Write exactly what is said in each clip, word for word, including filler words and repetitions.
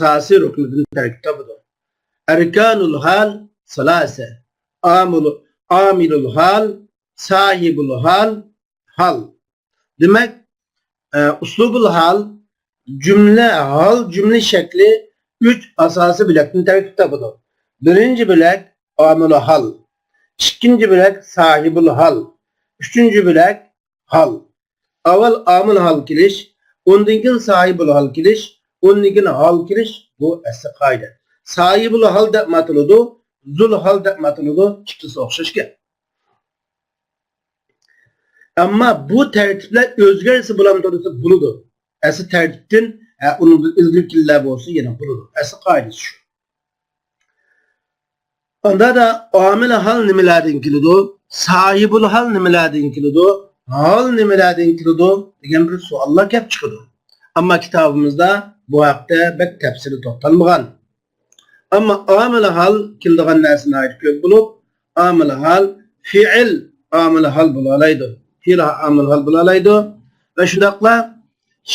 ئاساسىي رۇكنىدىن تەركىب تاپىدۇ. ئەركانۇل ھال سالاسە. ئامىلۇ-، ئامىلۇل ھال، ساھىبۇل ھال، ھال. دېمەك، ئە، ئۇسلۇبۇل ھال، جۈملە، ھال جۈملە شەكلى ئۈچ ئاساسىي بۆلەكتىن تەركىب تاپىدۇ. بىرىنچى بۆلەك ئامىلۇ ھال، ئىككىنچى بۆلەك ساھىبۇل ھال، ئۈچىنچى بۆلەك ھال. ئاۋۋال ئامىل ھال كېلىش، ئۇندىن كېيىن ساھىبۇل ھال كېلىش، ئۇندىن كېيىن ھال كېلىش، بۇ ئەسلى قائىدە. ساھىبۇل ھال دەپمۇ ئاتىلىدۇ، زۇل ھال دەپمۇ ئاتىلىدۇ، ئىككىلىسى ئوخشاش گەپ. ئەمما بۇ تەرتىپلەر ئۆزگەرسە بولامدۇ دېسە بولىدۇ. ئەسلى تەرتىپتىن، ھە، ئۇنىڭدىن ئىلگىرىكىلەر بولسا يەنە بولىدۇ. ئەسلى قائىدىسى شۇ. ئاندا دا ئامىل ھال نېمىلەردىن كېلىدۇ؟ ساھىبۇل ھال نېمىلەردىن كېلىدۇ؟ ھال نېمىلەردىن كېلىدۇ؟ دېگەن بىر سوئاللار كەپ چىقىدۇ. ئەمما كىتابىمىزدا بۇ ھەقتە بەك تەپسىلىي توختالمىغان. ئەمما ئامىل ھال كېلىدىغان نەرسە ناھايىتى كۆپ بولۇپ، ئامىل ھال، فېئىل ئامىل ھال بولالايدۇ. فېئىل ئامىل ھال بولالايدۇ. ۋە شۇنداقلا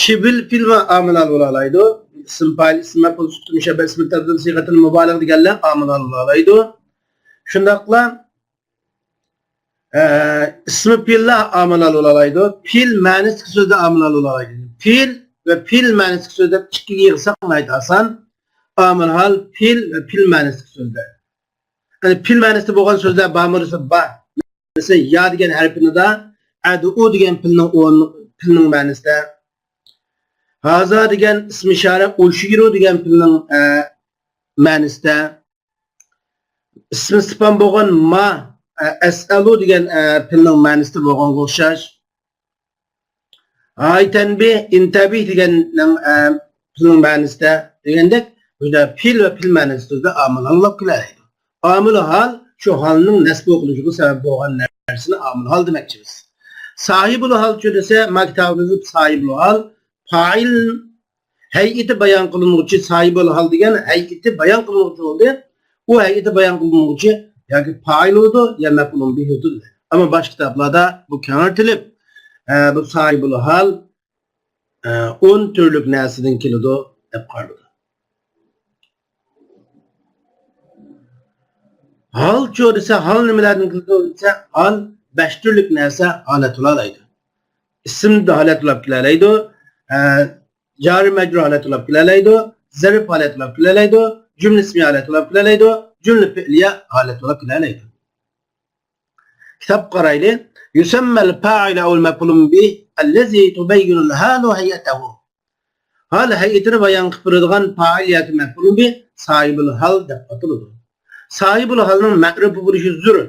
شىبىل فېئىل ۋە ئامىل ھال بولالايدۇ. ئىسىم پائىل، ئىسىم مەپئۇل، سۈپتى مۇشەببە، ئىسمى تەبدىل، سىغەتىل مۇبالىغە دېگەنلەر ئامىل ھال بولالايدۇ. شۇنداقلا، ئە، ئىسمى پېئىللار ئامىل ھال بولالايدۇ. پېئىل مەنىسىدىكى سۆزلەر ئامىل ھال بولالايدۇ. پېئىل ۋە پېئىل مەنىسىدىكى سۆزلەر ئىككىگە يىغساق ناھايىتى ئاسان. ئامىل ھال، پېئىل ۋە پېئىل مەنىسىدىكى سۆزلەر. يەنى پېئىل مەنىسىدە بولغان سۆزلەر بارمۇ دېسە بار. مەسىلەن، يا دېگەن ھەرپىنىدا ئەدئۇ دېگەن پېئىلنىڭ ئورنى، پېئىلنىڭ مەنىسىدە. ھازا دېگەن ئىسمى ئىشارە ئۇشىرۇ دېگەن پېئىلنىڭ، ئە، مەنىسىدە. ئىسمى ئىستىفھام بولغان ما، ئە، ئەسئەلۇ دېگەن، ئە، پېئىلنىڭ مەنىسىدە بولغانغا ئوخشاش. ھاي تەنبىھ، ئىنتەبىھ دېگەننىڭ، ئە، پېئىلنىڭ مەنىسىدە دېگەندەك، بۇ يەردە پېئىل ۋە پېئىل مەنىسىدە ئامىل ھال بولۇپ كېلەلەيدۇ. ئامىل ھال شۇ ھالنىڭ نەسب ئوقۇلۇشىغا سەۋەب بولغان نەرسىنى ئامىل ھال دېمەكچىمىز. ساھىبۇل ھال چۇ دېسە، ما كىتابىمىزدا ساھىبۇل ھال پائىل ھەيئىتى بايان قىلىنغۇچى، ساھىبۇل ھال دېگەن ھەيئىتى بايان قىلىنغۇچى بولدى. ئۇ ھەيئىتى بايان قىلىنغۇچى ياكى پائىل بولىدۇ، يا مەپئۇلۇن بىھى بولىدۇ. ئەمما باشقا كىتابلاردا بۇ كېڭەيتىلىپ، ئە، بۇ ساھىبۇل ھال، ئە، ئون تۈرلۈك نەرسىدىن كېلىدۇ دەپ قارىلىدۇ. ھال چۇ دېسە، ھال نېمىلەردىن كېلىدۇ دېسە، ھال بەش تۈرلۈك نەرسە ھالەت بولالايدۇ. ئىسىم ھالەت بولاپ كېلەلەيدۇ. ئە، جارى مەجرۇر ھالەت بولاپ كېلەلەيدۇ، زەرپ ھالەت بولاپ كېلەلەيدۇ، جۈملە ئىسمىيە ھالەت بولاپ كېلەلەيدۇ، جۈملە پېئلىيە ھالەت بولاپ كېلەلەيدۇ. كىتابقا قارايلى. يسمى الفاعل أو المفعول به الذي تبين الحال هيئته. ھال ھەيئىتىنى بايان قىلىپ بېرىدىغان پائىل ياكى مەپئۇل بىھ ساھىبۇل ھال دەپ ئاتىلىدۇ. ساھىبۇل ھالنىڭ مەرىپە بولۇشى زۆرۈر.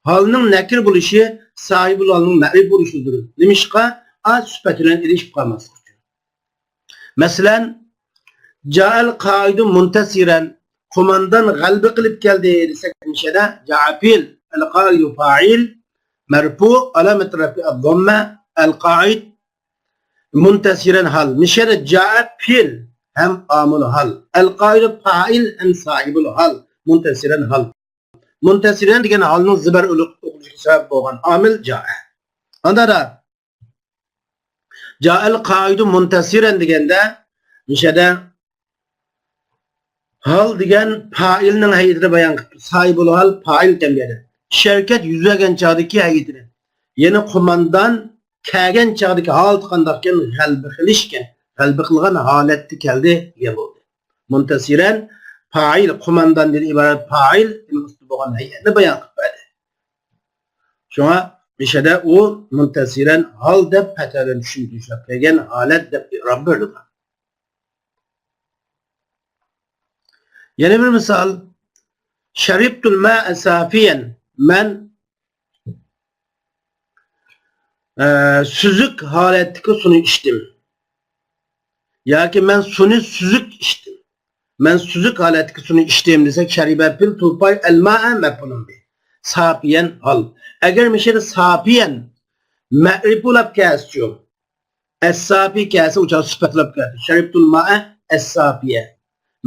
ھالنىڭ نەكىر بولۇشى ساھىبۇل ھالنىڭ مەرىپە بولۇشى زۆرۈر. نېمىشقا؟ ئا سۈپەت بىلەن ئېلىشىپ قالماسلىق ئۈچۈن. مەسىلەن، جائەل قائىدۇ مۇنتەسىرەن، قوماندان غەلىبە قىلىپ كەلدى دېسەك، مۇشەدە جائە پېئىل، ئەل قائىدۇ پائىل، مەرپۇ، ئالامەت رەفئى ئەز-زاممە، ئەل قائىد مۇنتەسىرەن ھال. مۇشەدە جائە پېئىل ھەم ئامىل ھال، ئەل قائىدۇ پائىل ھەم ساھىبۇل ھال، مۇنتەسىرەن ھال. مۇنتەسىرەن دېگەن ھالنىڭ زىبەر ئوقۇلۇشىغا سەۋەب بولغان ئامىل جائە. ئاندا جائەل قائىدۇ مۇنتەسىرەن دېگەندە، مۇشەدە ھال دېگەن پائىلنىڭ ھەيئىتىنى بايان قىلىپتۇ. ساھىبۇل ھال پائىل ئىكەن بۇ يەردە. ئىش ھەرىكەت يۈز بەرگەن چاغدىكى ھەيئىتىنى. يەنى قوماندان كەلگەن چاغدىكى ھالىتى قانداقكەن؟ غەلىبە قىلىشكەن. غەلىبە قىلغان ھالەتتە كەلدى دېگەن بولدى. مۇنتەسىرەن پائىل، قومانداندىن ئىبارەت پائىل، ئۇنىڭ ئۈستىدە بولغان ھەيئەتنى بايان قىلىپ بەردى. شۇڭا مۇشەدە ئۇ مۇنتەسىرەن ھال دەپ پەتەدىن چۈشۈندۈرۈشلەپ كەلگەن ھالەت دەپ ئېتىراپ بېرىدۇ. يەنە بىر مىسال، شەرىبتۇل مائە سافىيەن، مەن، ئە، سۈزۈك ھالەتتىكى سۇنى ئىچتىم. ياكى مەن سۇنى سۈزۈك ئىچتىم. مەن سۈزۈك ھالەتتىكى سۇنى ئىچتىم دېسەك، شەرىبە پېئىل، تۇرپاي، ئەل مائە مەپئۇلۇن بىھ. ساپىيەن ھال. ئەگەر مۇشەدە ساپىيەن مەرىپە بولاپ كەلسىچۇ، ئەسساپىي كەلسە، ئۇ چاغدا سۈپەتلەپ كەلدى. شەرىبتۇل مائە ئەسساپىيە.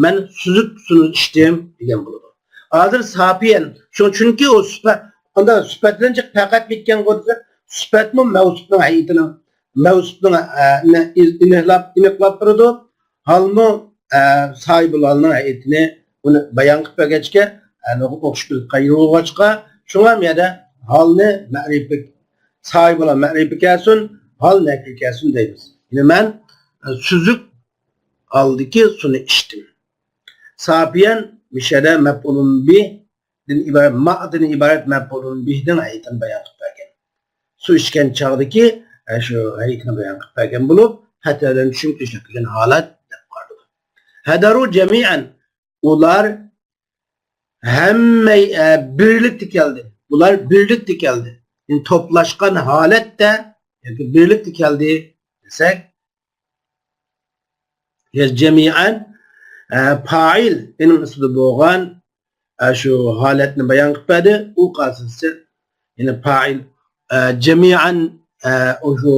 مەن سۈزۈك سۇنى ئىچتىم دېگەن بولىدۇ. ھازىر ساپىيەن. شۇ، چۈنكى ئۇ سۈپەت، ئۇنداق سۈپەت بىلەن جىق پەقەت بىتكەن قىلسا، سۈپەتمۇ مەۋسۇپنىڭ ھەيئىتىنى، مەۋسۇپنىڭ، ئە، نى-، ئېنىقلاپ، ئېنىقلاپ بېرىدۇ. ھالمۇ ئە، ساھىبۇل ھالنىڭ ھەيئىتىنى ئۇنى بايان قىلىپ بەرگەچكە، ئە، ئوخشىشىپ قايىل بولغاچقا، شۇڭا بۇ يەردە ھالنى مەرىپە، ساھىبۇل ھال مەرىپە كەلسۇن، ھال نەكىرە كەلسۇن دەيمىز. يەنى مەن، ئە، سۈزۈك ھالدىكى سۇنى ئىچتىم. ساپىيەن مۇشۇ يەردە مەپئۇلۇن بىھ دىن ئىبارەت، مادىن ئىبارەت مەپئۇلۇن بىھنىڭ ھەيئىتىنى بايان قىلىپ بەرگەن. سۇ ئىچكەن چاغدىكى، ئە، شۇ ھەيئىتىنى بايان قىلىپ بەرگەن بولۇپ، پەتەلەن چۈشۈرۈپ ئىشلەتكەن ھالەت دەپ قارىلىدۇ. ھەدەرۇ جەمىئەن، ئۇلار ھەممە، ئە، بىرلىكتە كەلدى. ئۇلار بىرلىكتە كەلدى. يەنى توپلاشقان ھالەتتە ياكى بىرلىكتە كەلدى دېسەك، يا جەمىئەن، ئە، پائىل ئىنىڭ ئىسمىدا بولغان، ئە، شۇ ھالەتنى بايان قىلىپ بەردى. ئۇ قالسىزچە، يەنى پائىل، ئە، جەمىئەن، ئە، ئۇ شۇ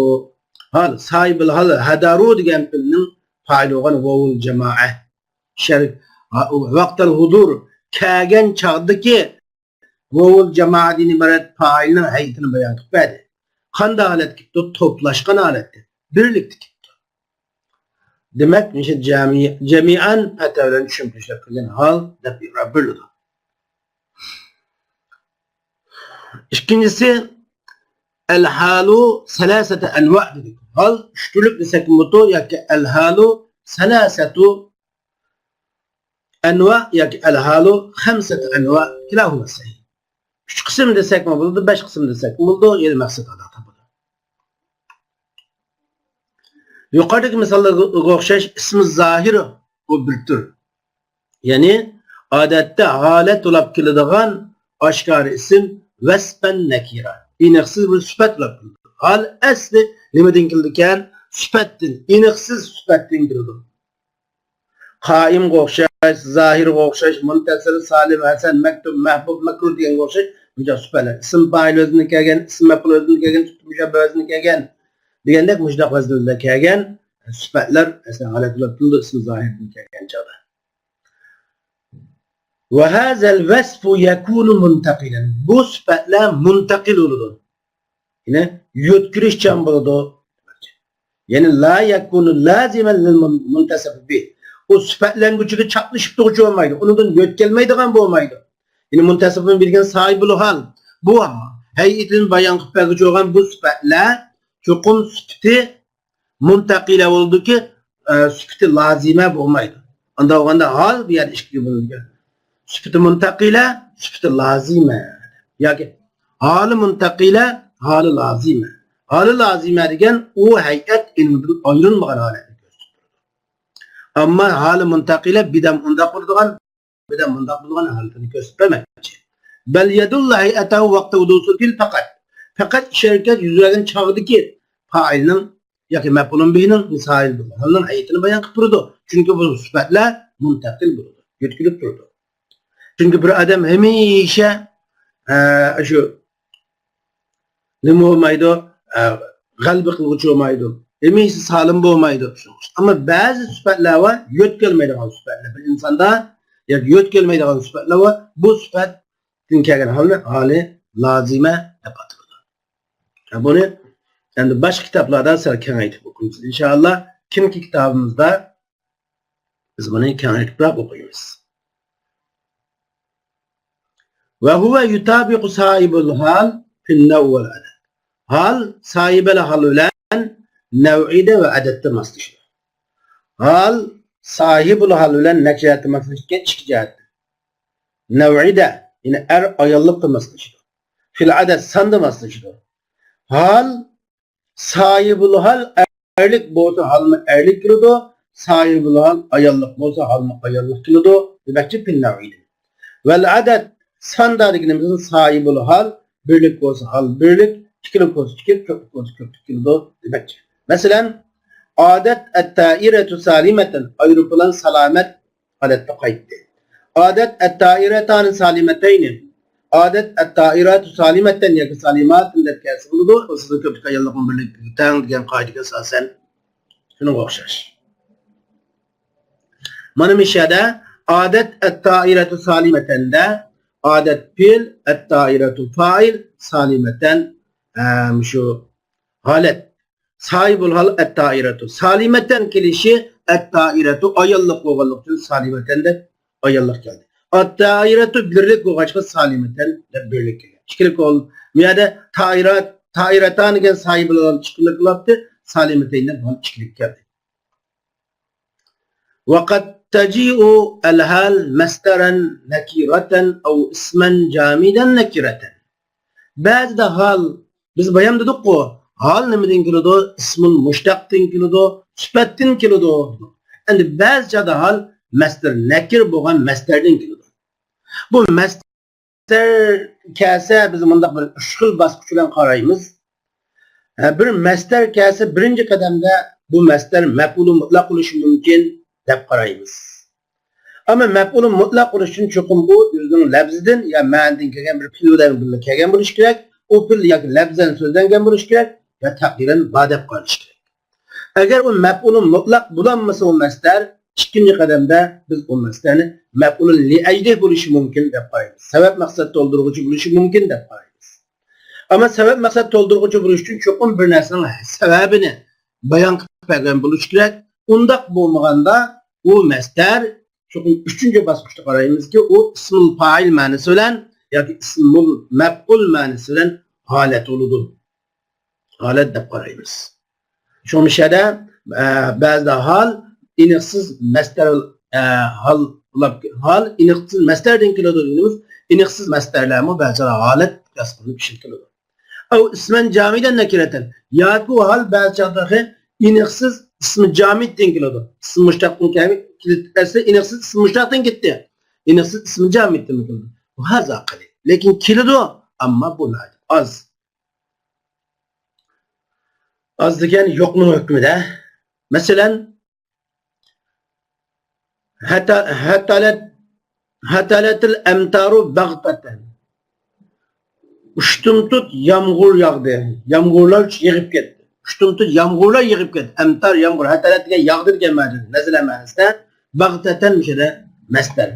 ھال، ساھىبىل ھال، ھەدەرۇ دېگەن پېئىلنىڭ پائىلى بولغان ۋاۋۇل جامائە. شەرت، ۋاقتەل ھۇزۇر، كەلگەن چاغدىكى ۋاۋۇل جامائەدىن ئىبارەت پائىلنىڭ ھەيئىتىنى بايان قىلىپ بەردى. قانداق ھالەتتە كېلىپتۇ؟ توپلاشقان ھالەتتە، بىرلىكتە كېلىپتۇ. دېمەك، مۇشۇ جەمئىي-، جەمىئەن پەتە بىلەن چۈشۈرۈپ ئىشلەپ كەلگەن ھال دەپ ئېتىراپ بېرىلىدۇ. ئىككىنچىسى، ئەل ھالۇ سەلاسەتە ئەنۋا دېدۇق. ھال ئۈچ تۈرلۈك دېسەكمۇ بولىدۇ ياكى ئەل ھالۇ سەلاسەتۇ ئەنۋا ياكى ئەل ھالۇ خەمسەتە ئەنۋا، كىلاھۇما سەھىھ. ئۈچ قىسىم دېسەكمۇ بولىدۇ، بەش قىسىم دېسەكمۇ بولىدۇ، يەنە مەقسەت ئادا تاپىدۇ. يۇقىرىدىكى مىساللارغا ئوخشاش ئىسمى زاھىر، بۇ بىر تۈر. يەنى ئادەتتە ھالەت بولاپ كېلىدىغان ئاشكارا ئىسىم، ۋەسپەن نەكىرە. ئېنىقسىز بىر سۈپەت بولاپ كېلىدۇ. ھال ئەسلى نېمىدىن كېلىدىكەن؟ سۈپەتتىن، ئېنىقسىز سۈپەتتىن كېلىدۇ. قائىمغا ئوخشاش، زاھىرغا ئوخشاش، مۇنتەسىر، سالىم، ھەسەن، مەكتۇب، مەھبۇب، مەكرۇھ دېگەنگە ئوخشاش مۇشۇنداق سۈپەتلەر. ئىسىم پائىل ۋەزنىگە كەلگەن، ئىسىم مەپئۇل ۋەزنىگە كەلگەن، سۈپىتى مۇشەببەھ ۋەزنىگە كەلگەن دېگەندەك مۇشۇنداق ۋەزىندە كەلگەن سۈپەتلەر ئەسلى ھالەت بولاپ تۇرىدۇ، ئىسمى زاھىردىن كەلگەن چاغدا. ۋەھازەل ۋەسفۇ يەكۇنۇ مۇنتەقىلەن. بۇ سۈپەتلەر مۇنتەقىل بولىدۇ. يەنى يۆتكىلىشچان بولىدۇ. يەنى لا يەكۇنۇ لازىمەن لىل مۇن-، مۇنتەسەببى. ئۇ سۈپەتلەنگۈچىگە چاپلىشىپ تۇرغۇچى بولمايدۇ. ئۇنىڭدىن يۆتكەلمەيدىغان بولمايدۇ. يەنى مۇنتەسەببىن بىلگەن ساھىبۇل ھال. بۇ ھەيئىتىنى بايان قىلىپ بەرگۈچى بولغان بۇ سۈپەتلەر چوقۇم سۈپىتى مۇنتەقىلە بولىدۇكى، ئە، سۈپىتى لازىمە بولمايدۇ. ئانداق بولغاندا ھال بۇ يەردە ئىككىگە بۆلۈنگەن. سۈپىتى مۇنتەقىلە، سۈپىتى لازىمە. ياكى ھالى مۇنتەقىلە، ھالى لازىمە. ھالى لازىمە دېگەن ئۇ ھەيئەت ئىلمىدىن ئايرىلمىغان ھالەتنى كۆرسىتىپ تۇرىدۇ. ئەمما ھالى مۇنتەقىلە بىردەم ئۇنداق بولىدىغان، بىردەم مۇنداق بولىدىغان ھالىتىنى كۆرسىتىپ بەرمەكچى. بەل يەدۇللۇ ھەيئەتەھۇ ۋاقتە ھۇدۇسىل پەقەت. پەقەت ئىش ھەرىكەت يۈز بەرگەن چاغدىكى پائىلنىڭ ياكى مەپئۇلۇن بىھىنىڭ مىسالى بولىدۇ. ھالنىڭ ھەيئىتىنى بايان قىلىپ تۇرىدۇ. چۈنكى بۇ سۈپەتلەر مۇنتەقىل بولىدۇ، يۆتكىلىپ تۇرىدۇ. چۈنكى بىر ئادەم ھەمىشە، ئە، شۇ نېمە بولمايدۇ، ئە، غەلىبە قىلغۇچى بولمايدۇ. ھەمىشە سالىم بولمايدۇ. ئەمما بەزى سۈپەتلەر بار، يۆتكەلمەيدىغان سۈپەتلەر. بىر ئىنساندا ياكى يۆتكەلمەيدىغان سۈپەتلەر بار. بۇ سۈپەتتىن كەلگەن ھالنى ھالى لازىمە دەپ ئاتىلىدۇ. بۇنى ئەمدى باشقا كىتابلاردا سەل كېڭەيتىپ ئوقۇيمىز، ئىنشائاللا. كېيىنكى كىتابىمىزدا بىز بۇنى كېڭەيتىپراق ئوقۇيمىز. ۋە ھۇۋە يۇتابىقۇ ساھىبۇل ھال فىن نەۋ ۋەل ئەدەد. ھال ساھىبىل ھال بىلەن نەۋئىدە ۋە ئەدەدتە ماسلىشىدۇ. ھال ساھىبۇل ھال بىلەن نەچچە جەھەتتە ماسلىشىدىكەن؟ ئىككى جەھەتتە. نەۋئىدە، يەنى ئەر ئاياللىقتا ماسلىشىدۇ. فىل ئەدەد، ساندا ماسلىشىدۇ. ھال ساھىبۇل ھال ئەرلىك بولسا ھالمۇ ئەرلىك كېلىدۇ، ساھىبۇل ھال ئاياللىق بولسا ھالمۇ ئاياللىق كېلىدۇ دېمەكچى، فىن نەۋئىدە. ۋەل ئەدەد، ساندا دېگىنىمىز ساھىبۇل ھال بىرلىك بولسا ھال بىرلىك، ئىككىلىك بولسا ئىككىلىك، كۆپلۈك بولسا كۆپلۈك كېلىدۇ دېمەكچى. مەسىلەن، ئادەت ئەتتائىرەتۇ سالىمەتەن، ئايروپىلان سالامەت ھالەتتە قايتتى. ئادەت ئەتتائىرەتانى سالىمەتەينى. ئادەت ئەتتائىراتۇ سالىمەتەن ياكى سالىماتەن دەپ كەلسە بولىدۇ. ئۇ سىزنىڭ كۆپلۈك ئاياللىقنىڭ بىرلىكىگە تەڭ دېگەن قائىدىگە ئاساسەن شۇنىڭغا ئوخشاش. مانا مۇشۇ يەردە ئادەت ئەتتائىراتۇ سالىمەتەندە ئادەت پېئىل، ئەتتائىراتۇ پائىل، سالىمەتەن، ئە، مۇشۇ ھالەت. ساھىبۇل ھال ئەتتائىراتۇ سالىمەتەن كېلىشى ئەت-تائىرەتۇ ئاياللىق بولغانلىقى ئۈچۈن سالىمەتەن دەپ ئاياللىق كەلدى. ئەت-تائىرەتۇ بىرلىك بولغاچقا سالىمەتەن دەپ بىرلىك كەلگەن. ئىككىلىك بول-، بۇ يەردە تائىرات، تائىرەتان دېگەن ساھىبىلەر چىقىملىق بولاتتى، سالىمەتەن دەپ ھال ئىككىلىك كەلدى. وقد تجيء الحال مصدرا نكرة أو اسما جامدا نكرة. بەزىدە ھال، بىز بايام دېدۇققۇ، ھال نېمىدىن كېلىدۇ؟ ئىسمۇل مۇشتەقتىن كېلىدۇ، سۈپەتتىن كېلىدۇ. ئەمدى بەزى چاغدا ھال مەسدەر نەكىر بولغان مەسدەردىن كېلىدۇ. بۇ مەسدەر كەلسە، بىز مۇنداق بىر ئۈچ خىل باسقۇچ بىلەن قارايمىز. ھە، بىر مەسدەر كەلسە، بىرىنچى قەدەمدە بۇ مەسدەر مەپئۇلى مۇتلەق بولۇشى مۇمكىن دەپ قارايمىز. ئەمما مەپئۇلى مۇتلەق بولۇش ئۈچۈن چوقۇم ئۇ ئۆزىنىڭ لەپزىدىن يا مەنىدىن كەلگەن بىر پېئىل بىلەن بىللە كەلگەن بولۇشى كېرەك. ئۇ پېئىل ياكى لەپزەن سۆزلەنگەن بولۇشى كېرەك، يا تەقدىرەن بار دەپ قارىلىشى كېرەك. ئەگەر ئۇ مەپئۇلى مۇتلەق بولالمىسا ئۇ مەسدەر، ئىككىنچى قەدەمدە بىز ئۇ مەسدەرنى مەپئۇلۇن لىئەجلىھ بولۇشى مۇمكىن دەپ قارايمىز. سەۋەب مەقسەت تولدۇرغۇچى بولۇشى مۇمكىن دەپ قارايمىز. ئەمما سەۋەب مەقسەت تولدۇرغۇچى بولۇش ئۈچۈن چوقۇم بىر نەرسىنىڭ سەۋەبىنى بايان قىلىپ بەرگەن بولۇشى كېرەك. ئۇنداق بولمىغاندا ئۇ مەسدەر چوقۇم ئۈچىنچى باسقۇچتا قارايمىزكى، ئۇ ئىسمۇل پائىل مەنىسى بىلەن ياكى ئىسمۇل مەپئۇل مەنىسى بىلەن ھالەت بولىدۇ. ھالەت دەپ قارايمىز. شۇڭا مۇشۇ يەردە، ئە، بەزىدە ھال ئېنىقسىز مەسدەر، ئە، ھال، ھال ئېنىقسىز مەسدەردىن كېلىدۇ دېگىنىمىز، ئېنىقسىز مەسدەرلەرمۇ بەزىدە ھالەت قىياس قىلىنىپ ئىشلىتىلىدۇ. ئەۋ ئىسمەن جامىدەن نەكىرەتەن. ياكى ئۇ ھال بەزى چاغدا ئېنىقسىز ئىسمى جامىدتىن كېلىدۇ. ئىسمى مۇشتەقتىن كەلمەي، ئەسلى ئېنىقسىز ئىسمى مۇشتەقتىن كەتتى. ئېنىقسىز ئىسمى جامىدتىن كېلىدۇ. ۋە ھازا قەلىل. لېكىن كېلىدۇ، ئەمما بۇ ناھايىتى ئاز. ئاز دېگەن يوقنىڭ ھۆكمىدە. مەسىلەن، ھەتە-، ھەتەلەت-، ھەتەلەتىل ئەمتارۇ بەغتەتەن. ئۇشتۇمتۇت يامغۇر ياغدى. يامغۇرلار يېغىپ كەتتى. ئۇشتۇمتۇت يامغۇرلار يېغىپ كەتتى. ئەمتار يامغۇر، ھەتەلەت دېگەن ياغدى دېگەن مەنىدە. نەزىلە مەنىسىدە. بەغتەتەن مۇشۇ يەردە مەسدەر.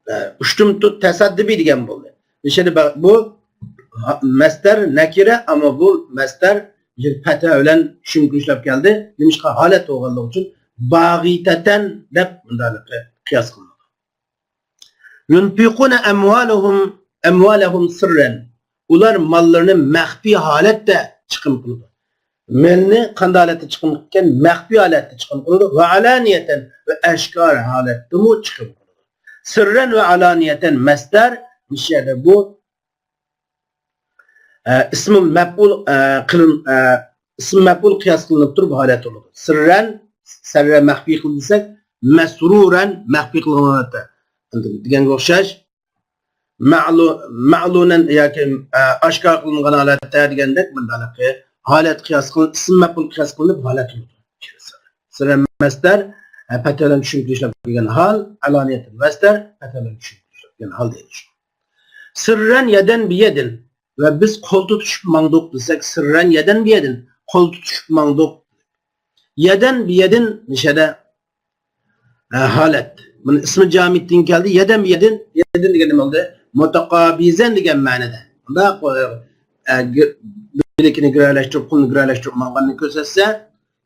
ئە، ئۇشتۇمتۇت تەساددىبى دېگەن بولدى. مۇشۇ يەردە بە-، بۇ ھا-، مەسدەر نەكىرە، ئەمما بۇ مەسدەر پەتھە بىلەن چۈشۈرۈشلەپ كەلدى. نېمىشقا؟ ھالەت بولغانلىقى ئۈچۈن باغىتەتەن دەپ مۇنداق قىياس قىلىنىدۇ. يۇنفىقۇنە ئەمۋالەھۇم، ئەمۋالەھۇم سىررەن. ئۇلار ماللىرىنى مەخپىي ھالەتتە چىقىم قىلىدۇ. مالنى قانداق ھالەتتە چىقىم قىلىدىكەن؟ مەخپىي ھالەتتە چىقىم قىلىدۇ. ۋە ئالانىيەتەن، ۋە ئاشكارا ھالەتتىمۇ چىقىم قىلىدۇ. سىررەن ۋە ئالانىيەتەن مەسدەر، مۇشۇ يەردە بۇ ئە، ئىسمى مەپئۇل، ئە، قىلىن-، ئە، ئىسمى مەپئۇل قىياس قىلىنىپ تۇرۇپ ھالەت بولىدۇ. سىررەن، سەررە مەخپىي قىلدى دېسەك، مەسرۇرەن مەخپىي قىلغان ھالەتتە دېگەنگە ئوخشاش. مەلۇ-، مەلۇنەن ياكى، ئە، ئاشكارا قىلىنغان ھالەتتە دېگەندەك مۇنداق ھالەت قىياس قىلىنىپ، ئىسمى مەپئۇل قىياس قىلىنىپ ھالەت بولىدۇ. سىررەن مەسدەر، ئە، پەتھە بىلەن چۈشۈرۈشلەپ كەلگەن ھال، ئالانىيەتەن مەسدەر، پەتھە بىلەن چۈشۈرۈشلەپ كەلگەن ھال دەيدۇ. سىررەن يەدەن بىيەدىن. ۋە بىز قول تۇتۇشۇپ ماڭدۇق دېسەك، سىررەن يەدەن بىيەدىن، قول تۇتۇشۇپ ماڭدۇق. يەدەن بىيەدىن مۇشەدە، ئە، ھالەت. بۇنى ئىسمى جامىدتىن كەلدى. يەدەن بىيەدىن، يەدىن دېگەن نېمە بولدى؟ مۇتەقابىزەن دېگەن مەنىدە. ئۇنداق، ئە، گىر-، بىلىكىنى گىرەلەشتۈرۈپ، قولىنى گىرەلەشتۈرۈپ ماڭغاننى كۆرسەتسە،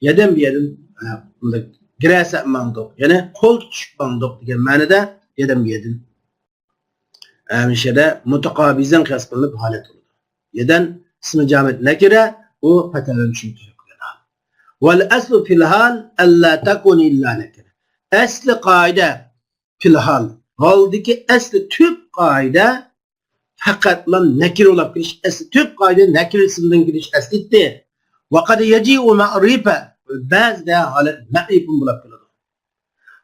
يەدەن بىيەدىن، ئە، گىرەسەپ ماڭدۇق. يەنى قول تۇتۇشۇپ ماڭدۇق دېگەن مەنىدە يەدەن بىيەدىن. ئە، مۇشەدە مۇتەقابىزەن قىياس قىلىنىپ ھالەت بولىدۇ. يەدەن ئىسمى جامىد نەكىرە، ئۇ پەتھە بىلەن چۈشۈرۈشلەپ كەلگەن ھال. ۋەل ئەسلۇ فىل ھال ئەللا تەكۇنە ئىللا نەكىرە. ئەسلى قائىدە فىل ھال. ھالدىكى ئەسلى تۈپ قائىدە پەقەتلا نەكىرە بولاپ كېلىش، ئەسلى تۈپ قائىدە نەكىرە ئىسىمدىن كېلىش ئەسلى ئىدى. ۋەقەد يەجىئۇ مەئرىفە. بەزىدە ھالەت مەئرىپە بولاپ كېلىدۇ.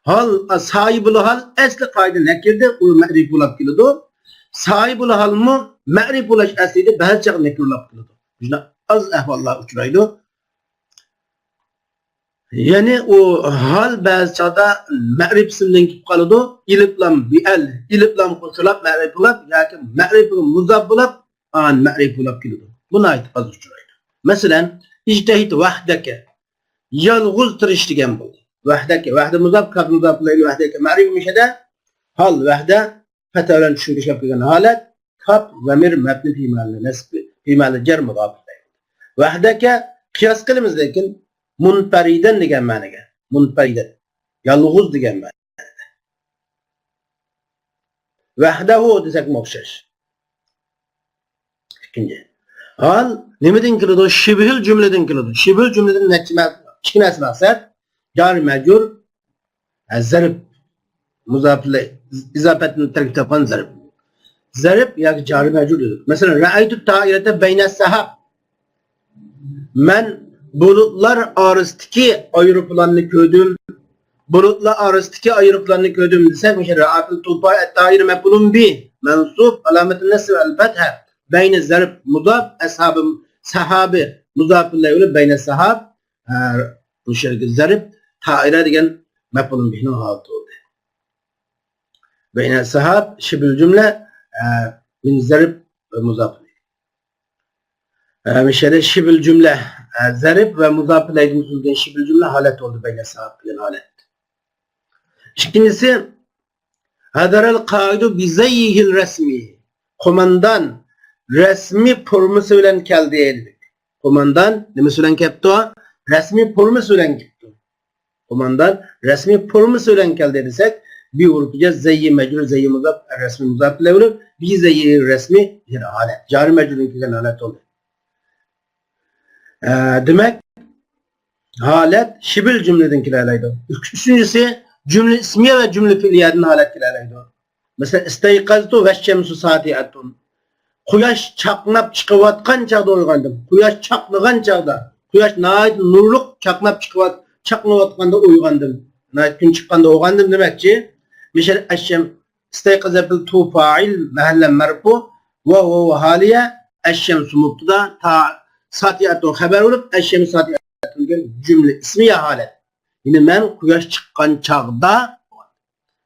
ھال، ساھىبۇل ھال ئەسلى قائىدە نەكىردە ئۇ مەئرىپە بولاپ كېلىدۇ. ساھىبۇل ھالمۇ مەئرىپە بولاش ئەسلىدە بەزى چاغ نەكىر بولاپ كېلىدۇ. شۇنداق ئاز ئەھۋاللار ئۇچرايدۇ. يەنى ئۇ ھال بەزى چاغدا مەئرىپە ئىسىمدىن كېلىپ قالىدۇ. ئېلىپلام بىئەل، ئېلىپلام قوشۇلاپ مەئرىپە بولاپ ياكى مەئرىپىگە مۇزاپ بولاپ، ئان مەئرىپە بولاپ كېلىدۇ. بۇ ناھايىتى ئاز ئۇچرايدۇ. مەسىلەن، ئىجتەھىد ۋەھدەكە. يالغۇز تىرىش دېگەن بولدى. ۋەھدەكە، ۋەھدە مۇزاپ، كاپ مۇزاپ ئىلەيھى ۋەھدەكە مەئرىپە مۇشەدە. ھال ۋەھدە، پەتھە بىلەن چۈشۈرۈشلەپ كەلگەن ھالەت، كاپ زامىر مەبنى فى مەھەللى نەسب، فى مەھەللى جەر مۇزاپ ئىلەيھى. ۋەھدەكە قىياس قىلىمىز، لېكىن مۇنپەرىدەن دېگەن مەنىگە. مۇنپەرىدەن، يالغۇز دېگەن مەنىدە. ۋەھدەھۇ دېسەكمۇ ئوخشاش. ئىككىنچى. ھال نېمىدىن كېلىدۇ؟ شىبھىل جۈملىدىن كېلىدۇ. شىبھىل جۈملىدىن نەچچە مە-، ئىككى نەرسە مەقسەت. جارى مەجرۇر، ھە، زەرب مۇزاپىلە ئىزاپەتتىن تەركىب تاپقان زەرب. زەرب ياكى جارى مەجرۇر دېدۇق. مەسىلەن، رەئەيتۇ تائىرەتە بەينە سەھاب. مەن بۇلۇتلار ئارىسىدىكى ئايروپىلاننى كۆردۈم. بۇلۇتلار ئارىسىدىكى ئايروپىلاننى كۆردۈم دېسەك، مۇشۇ رەئەيتۇ تائىرە مەپئۇلۇن بى، مەنسۇب، ئالامەتۇ نەسبى ئەل-فەتھە، بەينە زەرب مۇزاپ، ئەسھابى، سەھابى مۇزاپ ئىلەيھى بولۇپ، بەينە سەھاب، ھە، بۇ يەردىكى زەرب تائىرە دېگەن مەپئۇلۇن بىھنىڭ ھالىتى بولدى. بەينە سەھاب، شىبھىل جۈملە، ھە، مىن زەرب ۋە مۇزاپ ئىلەيھى. ھە، مۇشۇ يەردە شىبھىل جۈملە، ھە، زەرب ۋە مۇزاپ ئىلەيھىدىن تۈزۈلگەن شىبھىل جۈملە ھالەت بولدى بەينە سەھاب دېگەن ھالەت. ئىككىنچىسى، ھەزەرەل قائىدۇ بىزەييىھىل رەسمىي. قوماندان رەسمىي فورمىسى بىلەن كەلدى دېدۇق. قوماندان نېمىسى بىلەن كەپتۇ؟ رەسمىي فورمىسى بىلەن كەپتۇ. قوماندان رەسمىي فورمىسى بىلەن كەلدى دېسەك، بى ھەرپى جەر، زەييى مەجرۇر، زەييى مۇزاپ، رەسمىي مۇزاپ ئىلەيھى بولۇپ، بىزەييىھىل رەسمىي بىر ھالەت. جارى مەجرۇردىن كەلگەن ھالەت بولدى. ئە، دېمەك، ھالەت شىبھىل جۈملىدىن كېلەلەيدۇ. ئۈچ-، ئۈچىنچىسى، جۈملە ئىسمىيە ۋە جۈملە پېئلىيەدىن ھالەت كېلەلەيدۇ. مەسىلەن، ئىستەيقەزتۇ ۋەششەمسۇ ساتىئەتۇن. قۇياش چاقناپ چىقىۋاتقان چاغدا ئويغاندىم. قۇياش چاقنىغان چاغدا، قۇياش ناھايىتى نۇرلۇق چاقناپ چىقىۋات-، چاقنىۋاتقاندا ئويغاندىم. ناھايىتى كۈن چىققاندا ئويغاندىم دېمەكچى. مىشەل ئەششەم، ئىستەيقەزە بىل تۇ فائىل، مەھەللە مەرپۇ، ۋە ۋە ۋە ھالىيە، ئەششەمسۇ مۇبتىدا، تا-، ساتىئەتۇ خەبەر بولۇپ، ئەششەمسۇ ساتىئەتۇ دېگەن جۈملە ئىسمىيە ھالەت. يەنى مەن قۇياش چىققان چاغدا،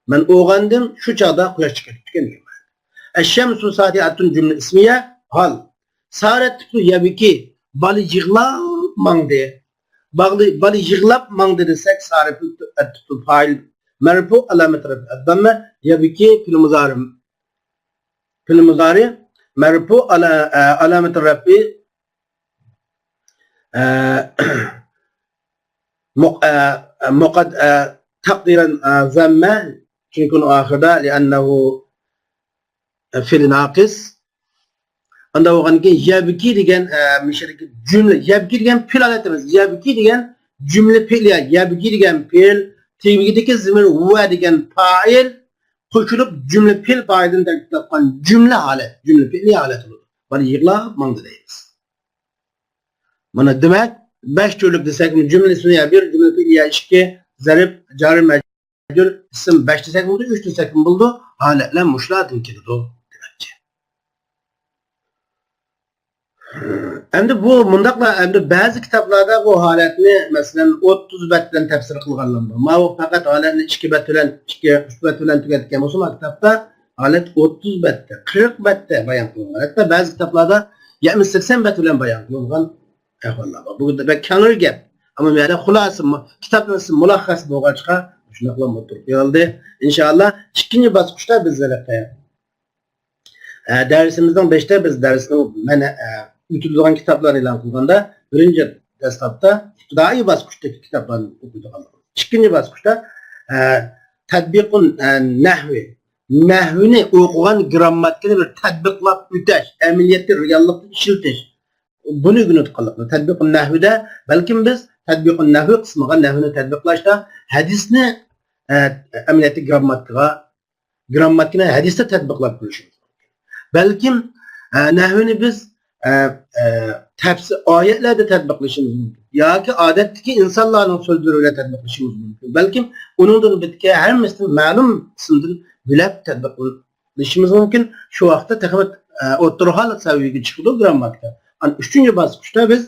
مەن ئويغاندىم، شۇ چاغدا قۇياش چىقىپ كەتكەن دېگەن مەنىدە. ئەششەمسۇ ساتىئەتۇن جۈملە ئىسمىيە ھال. سارەت تىپتۇ يەبكى، بالا يىغلاپ ماڭدى. باغلى-، بالا يىغلاپ ماڭدى دېسەك، سارەت تىپتۇ فائىل مەرپۇ، ئالامەت رەفئى ئەدداممە، يەبكى پېئىل مۇزارى. پېئىل مۇزارى مەرپۇ، ئالا-، ئە، ئالامەت رەفئى، ئە، مۇق-، ئە، مۇقەد-، ئە، تەقدىرەن، ئە، زەممە، چۈنكى ئۇنىڭ ئاخىرىدا لىئەننەھۇ، ئە، فېئىل ناقىس. ئانداق بولغاندىن كېيىن يەبكى دېگەن، ئە، مىشەدىكى جۈملە، يەبكى دېگەن پېئىل ھالەت ئەمەس، يەبكى دېگەن جۈملە پېئىلىيە، يەبكى دېگەن پېئىل، تېگىدىكى زېمىر ۋە دېگەن پائىل قوشۇلۇپ جۈملە پېئىل پائىلدىن تەركىب تاپقان جۈملە ھالەت، جۈملە پېئىلىيە ھالەت بولىدۇ. بالا يىغلاپ ماڭدى دەيمىز. مانا دېمەك، بەش تۈرلۈك دېسەك، جۈملە ئىسمىيە بىر، جۈملە پېئىلىيە ئىككى، زەرب، جارى مەجرۇر، ئىسىم بەش دېسەكمۇ بولىدۇ، ئۈچ دېسەكمۇ بولىدۇ، ھالەتلەر مۇشۇلاردىن كېلىدۇ دېمەكچى. ئەمدى بۇ مۇنداقلا، ئەمدى بەزى كىتابلاردا بۇ ھالەتنى، مەسىلەن، ئوتتۇز بەت بىلەن تەپسىر قىلغانلار بار. ماۋۇ پەقەت ھالەتنى ئىككى بەت بىلەن، ئىككى، ئۈچ بەت بىلەن تۈگەتكەن بولسىمۇ، كىتابتا ھالەت ئوتتۇز بەتتە، قىرىق بەتتە بايان قىلىنغان. ھەتتا بەزى كىتابلاردا يەتمىش، سەكسەن بەت بىلەن بايان قىلىنغان ئەھۋاللار بار. بۇ بەك كەڭرى گەپ. ئەمما بۇ يەردە خۇلاسە، مۇ-، كىتابنىڭ مۇلەخخەس بولغاچقا، شۇنداقلا ئولتۇرۇپ قېلىلدى. ئىنشائاللا، ئىككىنچى باسقۇچتا بىز ھېلىقى، ئە، دەرسىمىزنىڭ بېشىدا بىز دەرسنىڭ مەنە، ئە، ئۆتۈلىدىغان كىتابلارنى ئېلان قىلغاندا، بىرىنچى دەسلەپتە ئىپتىدائىي باسقۇچتىكى كىتابلارنى ئوقۇيدىغانلىقىمىز. ئىككىنچى باسقۇچتا، ئە، تەتبىقۇن، ئە، نەھۋى. نەھۋىنى ئوقۇغان گىرامماتىكىنى بىر تەتبىقلاپ ئۆتەش، ئەمەلىيەتتە، رېئاللىقتا ئىشلىتىش. بۇنى ئۆگىنىۋاتقانلىقنى. تەتبىقۇن نەھۋىدە، بەلكىم بىز تەتبىقۇن نەھۋى قىسمىغا، نەھۋىنى تەتبىقلاشتا ھەدىسنى، ئە، ئەمەلىيەتتە گىرامماتىكىغا، گىرامماتىكىنى ھەدىستە تەتبىقلاپ كۆرۈشىمىز مۇمكىن. بەلكىم، ئە، نەھۋىنى بىز، ئە، ئە، تەپسىر، ئايەتلەردە تەتبىقلىشىمىز مۇمكىن. ياكى ئادەتتىكى ئىنسانلارنىڭ سۆزلىرى بىلەن تەتبىقلىشىمىز مۇمكىن. بەلكىم ئۇنىڭدىن بىتكە ھەممىسىدىن مەلۇم قىسىمدىن بۆلەپ تەتبىقلىشىمىز مۇمكىن. شۇ ۋاقىتتا تېخىمۇ، ئە، ئوتتۇرا ھال سەۋىيەگە چىقىدۇ گىرامماتىكا. ئەنە ئۈچىنچى باسقۇچتا بىز،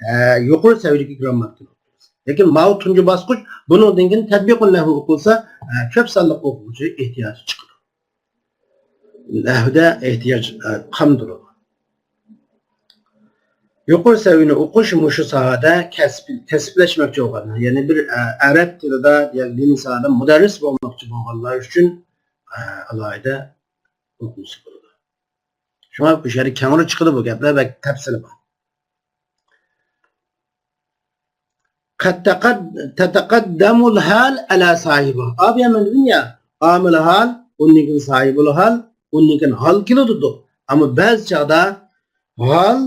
ئە، يۇقىرى سەۋىيەدىكى گىرامماتىكىنى ئوقۇيمىز. لېكىن ماۋۇ تۇنجى باسقۇچ، بۇنىڭدىن كېيىن تەتبىقۇن نەھۋى ئوقۇلسا، ئە، كۆپ سانلىق ئوقۇغۇچى ئېھتىياجى چىقىدۇ. نەھۋدە ئېھتىياج، ئە، قالمىدۇ. يۇقىرى سەۋىيەنى ئوقۇش مۇشۇ ساھەدە كەسىپ، كەسىپلەشمەكچى بولغان، يەنى بىر، ئە، ئەرەب تىلىدا ياكى دىنىي ساھەدە مۇدەررىس بولماقچى بولغانلار ئۈچۈن، ئە، ئالاھىدە ئوقۇلسا بولىدۇ. شۇڭا بۇ يەردە كەڭرى چىقىدۇ، بۇ گەپلەر بەك تەپسىلىي بار. قد تقد-، تتقدم الحال على صاحبه. ئا، بۇ يەردە مەن دېدىم يا، ئامىل ھال، ئۇندىن كېيىن ساھىبۇل ھال، ئۇندىن كېيىن ھال كېلىدۇ دېدۇق. ئەمما بەزى چاغدا ھال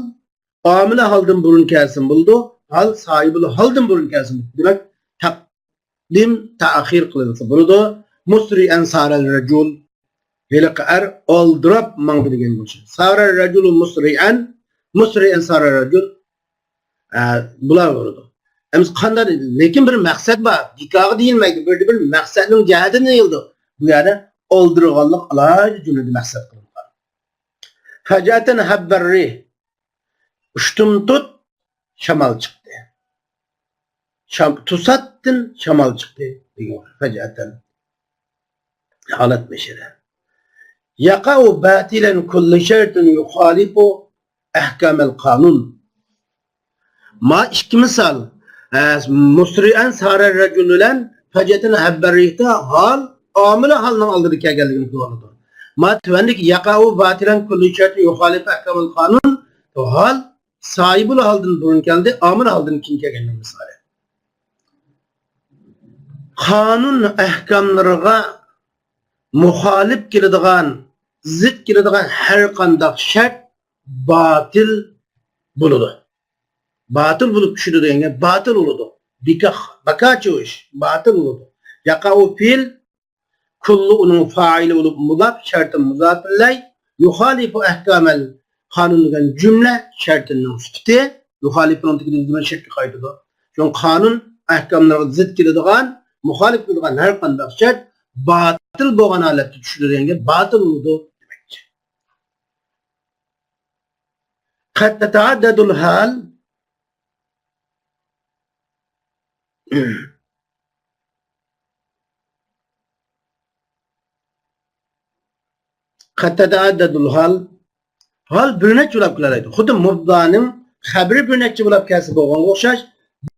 ئامىل ھالدىن بۇرۇن كەلسىمۇ بولىدۇ، ھال ساھىبۇل ھالدىن بۇرۇن كەلسىمۇ بولىدۇ. دېمەك، تەقدىم، تەئخىر قىلىنسا بولىدۇ. مسرعا سار الرجل، ھېلىقى ئەر ئالدىراپ ماڭدى دېگەن بولسا. سار الرجل مسرعا، مسرعا سار الرجل، ئە، بۇلار بولىدۇ. ئەمىسە قانداق؟ لېكىن بىر مەقسەت بار. بىكارغا دېيىلمەيدۇ. بىر، بىر مەقسەتنىڭ جەھەتىدىن دېيىلىدۇ. بۇ يەردە ئالدىرىغانلىق ئالاھىدە جۈملىدە مەقسەت قىلىنغان. فجأة هب الريح. ئۇشتۇمتۇت شامال چىقتى. شام-، توساتتىن شامال چىقتى دېگەن فجأة. ھالەت بەشىرە. يقع باطلا كل شرط يخالف أحكام القانون. ما ئىككى مىسال، ئە، مسرعا سار الرجل بىلەن فجأة هب الريح تا ھال، ئامىل ھالنىڭ ئالدىدا كەلگەنلىكىنى كۆرۈۋالىدۇ. ما تۆۋەندىكى يقع باطلا كل شرط يخالف أحكام القانون، ھال ساھىبۇل ھالدىن بۇرۇن كەلدى، ئامىل ھالدىن كېيىن كەلگەننىڭ مىسالى. قانۇن ئەھكاملىرىغا مۇخالىپ كېلىدىغان، زىت كېلىدىغان ھەر قانداق شەرت باتىل بولىدۇ. باتىل بولۇپ چۈشىدۇ دېگەن گەپ، باتىل بولىدۇ. بىكاھ، بىكارچە ئىش، باتىل بولىدۇ. يقع فعل، كل ئۇنىڭ فائىلى بولۇپ مۇزاپ، شەرتى مۇزاپ ئىلەي، يخالف أحكام القانون دېگەن جۈملە شەرتىنىڭ سۈپىتى، يخالفنىڭ تېگىدە دېمەك شەرتكە قايتىدۇ. شۇڭا قانۇن ئەھكاملىرىغا زىت كېلىدىغان، مۇخالىپ كېلىدىغان ھەر قانداق شەرت باتىل بولغان ھالەتتە چۈشىدۇ دېگەن گەپ، باتىل بولىدۇ دېمەكچى. قد تتعدد الحال. قد تتعدد الحال. ھال بىر نەچچە بولاپ كېلەلەيدۇ. خۇددى مۇبتادانىڭ خەبىرى بىر نەچچە بولاپ كەلسە بولغانغا ئوخشاش،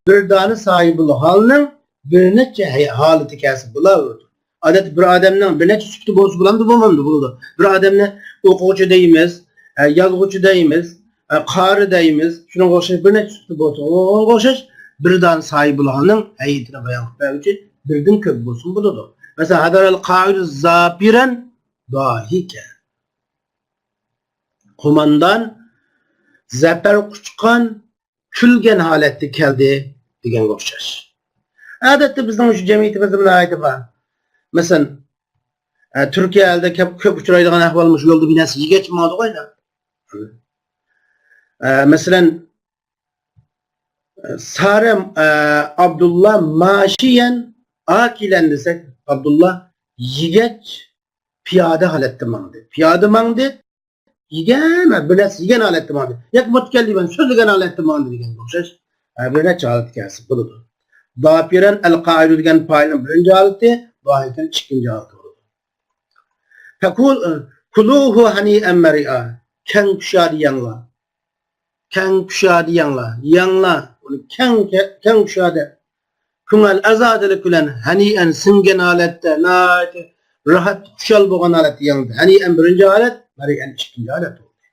بىر دانە ساھىبۇل ھالنىڭ بىر نەچچە ھەي-، ھالىتى كەلسە بولاۋېرىدۇ. ئادەتتە بىر ئادەمنىڭ بىر نەچچە سۈپىتى بولسا بولامدۇ؟ بولمامدۇ؟ بولىدۇ. بىر ئادەمنى ئوقۇغۇچى دەيمىز، ئە، يازغۇچى دەيمىز، ئە، قارى دەيمىز. شۇنىڭغا ئوخشاش بىر نەچچە سۈپىتى بولسا، ئوڭغا ئوخشاش بىر دانە ساھىبۇل ھالنىڭ ھەيئىتىنى بايان قىلىپ بەرگۈچى بىردىن كۆپ بولسىمۇ بولىدۇ. مەسىلەن، ھەزەرەل قائىدۇ زاپىرەن داھىكەن. قوماندان زەپەر قۇچقان، كۈلگەن ھالەتتە كەلدى دېگەنگە ئوخشاش. ئادەتتە بىزنىڭ شۇ جەمئىيىتىمىزدە ناھايىتى بار. مەسىلەن، ئە، تۈركىيە ئەلدە كۆپ، كۆپ ئۇچرايدىغان ئەھۋال مۇشۇ يولدا بىر نەرسە يېگەچ ماڭىدىغۇ ئەينە. ئە، مەسىلەن، سارە، ئە، ئابدۇللا ماشىيەن ئاكىلەن دېسەك، ئابدۇللا يېگەچ پىيادە ھالەتتە ماڭدى. پىيادە ماڭدى، يېگەن، بىر نەرسە يېگەن ھالەتتە ماڭدى. ياكى مۇتەكەللىمەن، سۆزلىگەن ھالەتتە ماڭدى دېگەنگە ئوخشاش، ھە، بىر نەچچە ھالەت كەلسە بولىدۇ. داپىرەن ئەل قائىدۇ دېگەن پائىلنىڭ بىرىنچى ھالىتى، داھىكەن ئىككىنچى ھالىتى بولىدۇ. تەكۇل، كۇلۇھۇ ھەنىئەن مەرىئا. كەڭ كۇشادە يەڭلار. كەڭ كۇشادە يەڭلار. يەڭلار. ئۇنى كەڭ، كەڭ كۇشادە. كۆڭۈل ئازادىلىك بىلەن ھەنىئەن سىڭگەن ھالەتتە، ناھايىتى راھەت، خۇشال بولغان ھالەتتە يەڭدى. ھەنىئەن بىرىنچى ھالەت، مەرىئەن ئىككىنچى ھالەت بولدى.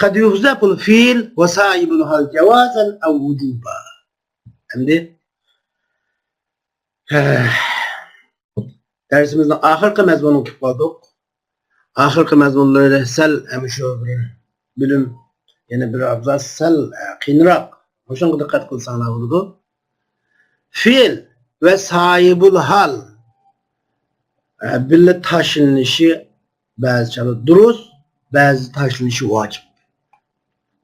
قد يحذف الفعل وصاحب الحال جوازا أو وجوبا. ئەمدى، ھە، دەرسىمىزنىڭ ئاخىرقى مەزمۇنىغا كېلىپ قالدۇق. ئاخىرقى مەزمۇنلىرى سەل، ئە، مۇشۇ بىر بۆلۈم، يەنە بىر ئابزاس سەل، ئە، قىيىنراق. مۇشۇنىڭغا دىققەت قىلساڭلار بولىدۇ. فېئىل ۋە ساھىبۇل ھال، ئە، بىللە تاشلىنىشى بەزى چاغدا دۇرۇس، بەزى تاشلىنىشى ۋاجىپ.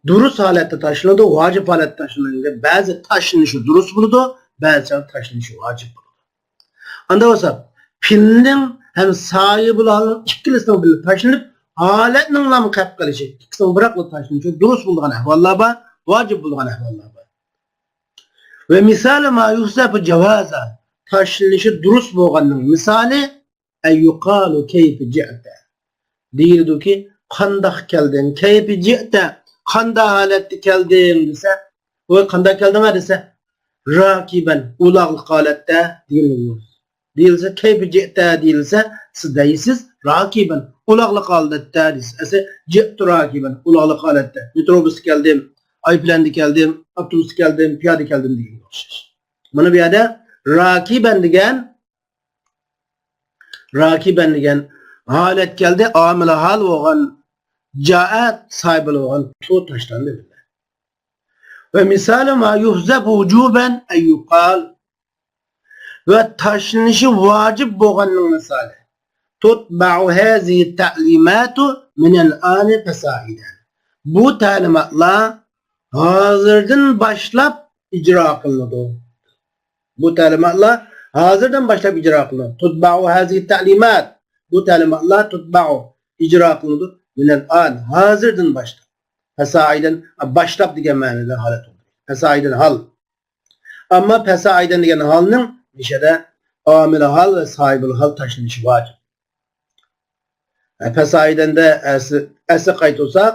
دۇرۇس ھالەتتە تاشلىنىدۇ، ۋاجىپ ھالەتتە تاشلىنىدۇ. بەزى تاشلىنىشى دۇرۇس بولىدۇ، بەزى چاغدا تاشلىنىشى ۋاجىپ بولىدۇ. ئاندا بولسا، پېئىلنىڭ ھەم ساھىبۇل ھالنىڭ ئىككىلىسىنىڭ بىللە تاشلىنىپ، ھالەتنىڭلام قېلىپ قېلىشى، ئىككىسىنىڭ بىراقلا تاشلىنىشى دۇرۇس بولىدىغان ئەھۋاللار بار، ۋاجىپ بولىدىغان ئەھۋاللار بار. ۋە مىسالى ما يۇھزەفۇ جاۋازا، تاشلىنىشى دۇرۇس بولغاننىڭ مىسالى، ئەي يۇقالۇ كەيفە جىئتە. دېيىلىدۇكى، قانداق كەلدىڭ؟ كەيفە جىئتە، قانداق ھالەتتە كەلدىڭ دېسە، ۋاي، قانداق كەلدىڭ دېسە، راكىبەن، ئۇلاغلىق ھالەتتە دېگىلى بولىدۇ. دېيىلسە، كەيفە جىئتە دېيىلسە، سىز دەيسىز، راكىبەن، ئۇلاغلىق ھالەتتە دەيسىز. ئەسلى، جىئتۇ راكىبەن، ئۇلاغلىق ھالەتتە. مېتروبۇستا كەلدىم، ئايروپىلاندا كەلدىم، ئاپتوبۇستا كەلدىم، پىيادە كەلدىم دېگەنگە ئوخشاش. مانا بۇ يەردە راكىبەن دېگەن، راكىبەن دېگەن ھالەت كەلدى، ئامىلى ھال بولغان جائە ساھىبى بولغان تو تاشلاندى. ومثال ما يحذف وجوبا أن يقال. ۋە تاشلىنىشى ۋاجىپ بولغاننىڭ مىسالى. تتبع هذه التعليمات من الآن فصاعدا. بۇ تەلىماتلار ھازىردىن باشلاپ ئىجرا قىلىنىدۇ. بۇ تەلىماتلار ھازىردىن باشلاپ ئىجرا قىلىنىدۇ. تتبع هذه التعليمات. بۇ تەلىماتلار تتبع ئىجرا قىلىنىدۇ. من الآن، ھازىردىن باشلاپ. فصاعدا، باشلاپ دېگەن مەنىدە ھالەت. فصاعدا ھال. ئەمما فصاعدا دېگەن ھالنىڭ مىشەدە ئامىلى ھال ۋە ساھىبىل ھال تاشلىنىشى ۋاجىپ. ئە، فصاعدا دە ئەسلى، ئەسلى قايتۇرساق،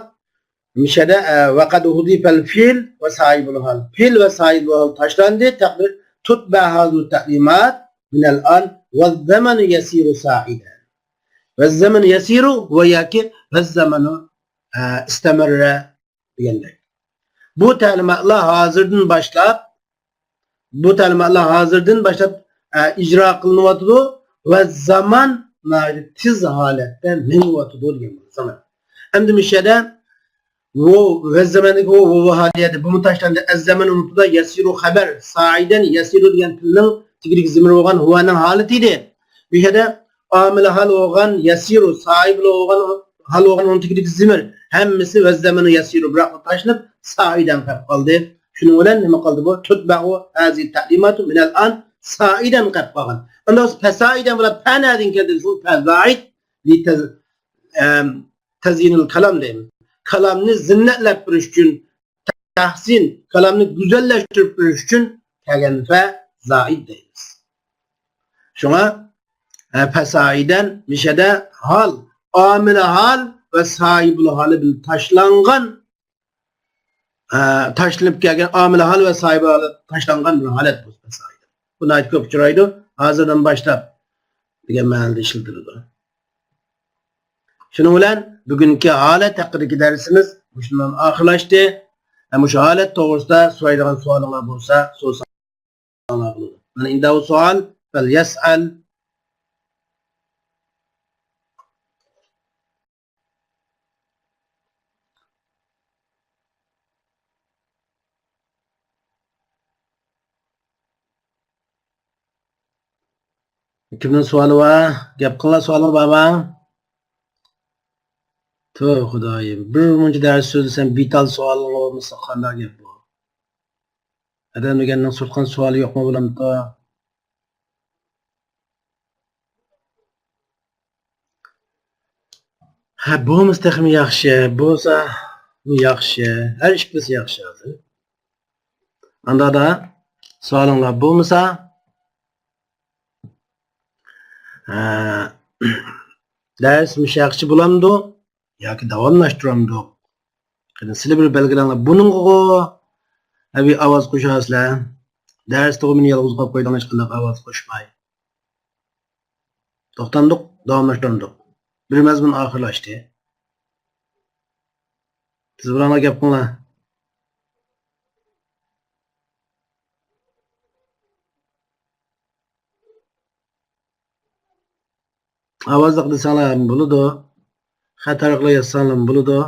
مىشەدە، ئە، وقد حذف الفعل وصاحبه الحال. پېئىل ۋە ساھىبىل ھال تاشلاندى. تەقدىر تتبع هذه التعليمات من الآن والزمن يسير صاعدا. والزمن يسير ۋە ياكى والزمن، ئە، استمر دېگەندەك. بۇ تەلىماتلار ھازىردىن باشلاپ، بۇ تەلىماتلار ھازىردىن باشلاپ، ئە، ئىجرا قىلىنىۋاتىدۇ ۋە زامان ناھايىتى تېز ھالەتتە مېڭىۋاتىدۇ دېگەن زامان. ئەمدى مۇشۇ يەردە ۋو، ۋە زاماندىكى ۋو، ۋو، ۋو ھالىيەتى، بۇمۇ تاشلاندى. ئەززەمەن ئۇنتۇدا يەسىرۇ خەبەر، سائىدەن يەسىرۇ دېگەن پېئىلنىڭ تېگىدىكى زېمىر بولغان ھۇۋانىڭ ھالىتى ئىدى. بۇ يەردە ئامىلى ھال بولغان يەسىرۇ، ساھىبى بولغان، ھال بولغان ئۇنىڭ تېگىدىكى زېمىر، ھەممىسى ۋەززەمەنۇ يەسىرۇ، بىراق تاشلىنىپ، سائىدەن قېلىپ قالدى. شۇنىڭ بىلەن نېمە قالدى بۇ؟ تتبع هذه التعليمات من الآن سائدا قېلىپ قالغان. ئەمدى بولسا پەسائىدەن بولۇپ، پە نەدىن كەلدى دېسىڭىز، پە زائىد، لىتەز-، ئەم، تەزيىنىل كالام دەيمىز. كالامنى زىننەتلەپ بېرىش ئۈچۈن، تەھسىن، كالامنى گۈزەللەشتۈرۈپ بېرىش ئۈچۈن كەلگەن پە زائىد دەيمىز. شۇڭا، ئە، پەسائىدەن مىشەدە ھال، ئامىلى ھال ۋە ساھىبىل ھالى بىلەن تاشلانغان، ئە، تاشلىنىپ كەلگەن ئامىلى ھال ۋە ساھىبىل ھالى تاشلانغان بىر ھالەت بۇ پەسائىدەن. بۇ ناھايىتى كۆپ ئۇچرايدۇ. ھازىردىن باشلاپ دېگەن مەنىدە ئىشلىتىلىدۇ. شۇنىڭ بىلەن بۈگۈنكى ھالەت ھەققىدىكى دەرسىمىز مۇشۇنىڭ بىلەن ئاخىرلاشتى. ھەم مۇشۇ ھالەت توغرىسىدا سورايدىغان سوئالىڭلار بولسا، سورىساڭلار بولىدۇ. مانا، ئىنداۋۇ سوئال، فەليەسئەل. كىمنىڭ سوئالى بار؟ گەپ قىلىڭلار، سوئالىڭلار بارمۇ؟ توۋا خۇدايىم، بىر مۇنچە دەرس سۆزلىسەم، بىتال سوئالىڭلار بولمىسا قانداق گەپ بۇ؟ ئادەم دېگەننىڭ سورىغان سوئالى يوقمۇ بولامدۇ؟ ھە، بولمىسا تېخىمۇ ياخشى، بولسا ياخشى، ھەر ئىككىلىسى ياخشى ھازىر. ئاندادا سوئالىڭلار بولمىسا، ھە، دەرس مۇشۇ ياخشى بولامدۇ ياكى داۋاملاشتۇرامدۇق؟ قېنى، سىلى بىر بەلگىلەڭلار. بۇنىڭغىغۇ ھە، بىر ئاۋاز قوشارسىلەر. دەرستىغۇ مېنى يالغۇز قويۇپ قويدۇڭ، ھېچقانداق ئاۋاز قوشماي. توختامدۇق، داۋاملاشتۇرامدۇق. بىر مەزمۇن ئاخىرلاشتى. تېز بولۇڭلار، گەپ قىلىڭلار. ئاۋازلىق دېسەڭلار بولىدۇ. خەت ئارقىلىق يازساڭلار بولىدۇ.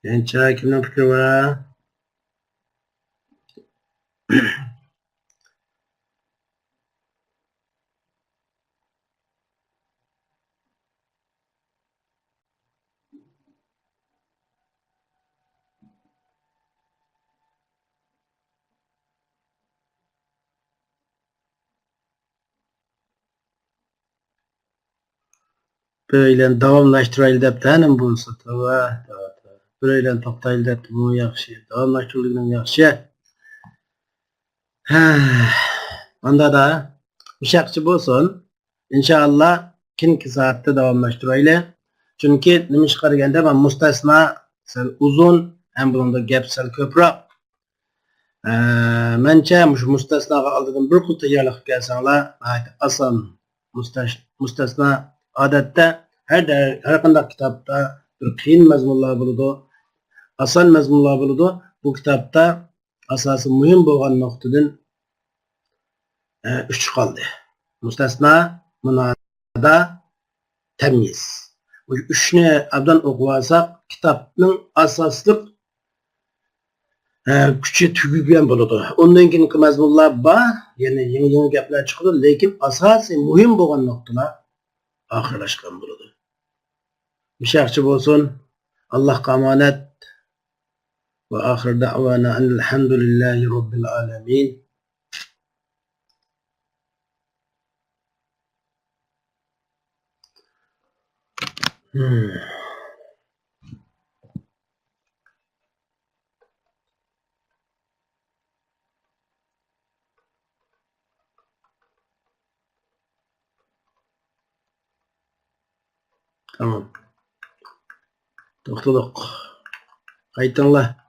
يەنىچە كىمنىڭ پىكرى بار؟ بىرەيلەن داۋاملاشتۇرايلى دەپتۇ، ھە، نېمە بولسا، توۋا، توۋا، توۋا. بىرەيلەن توختايلى دەپتۇ، بۇمۇ ياخشى. داۋاملاشتۇرۇلغىنىمۇ ياخشى. ھە، ئاندا دا مۇشەقچە بولسۇن. ئىنشائاللا، كېيىنكى سائەتتە داۋاملاشتۇرايلى. چۈنكى نېمىشقا دېگەندە، مانا مۇستەسنا سەل ئۇزۇن، ھەم بۇنىڭدا گەپ سەل كۆپرەك. ئە، مەنچە مۇشۇ مۇستەسناغا ئالدىدىن بىر قۇر تەييارلىق قىلىپ كەلسەڭلار، ناھايىتى ئاسان. مۇستەش-، مۇستەسنا ئادەتتە ھەر دە-، ھەر قانداق كىتابتا بىر قىيىن مەزمۇنلار بولىدۇ، ئاسان مەزمۇنلار بولىدۇ. بۇ كىتابتا ئاساسىي مۇھىم بولغان نۇقتىدىن، ئە، ئۈچ قالدى. مۇستەسنا، مۇنادا، تەميىز. مۇشۇ ئۈچنى ئابدان ئوقۇۋالساق، كىتابنىڭ ئاساسلىق، ئە، كۈچى تۈگىگەن بولىدۇ. ئۇندىن كېيىنكى مەزمۇنلار بار، يەنە يېڭى-يېڭى گەپلەر چىقىدۇ، لېكىن ئاساسىي مۇھىم بولغان نۇقتىلار ئاخىرلاشقان بولىدۇ. مۇشەقچە بولسۇن. ئاللاھقا ئامانەت. وآخر دعوانا أن الحمد لله رب العالمين. Hmm. تامام. توختىدۇق. قايتىڭلار.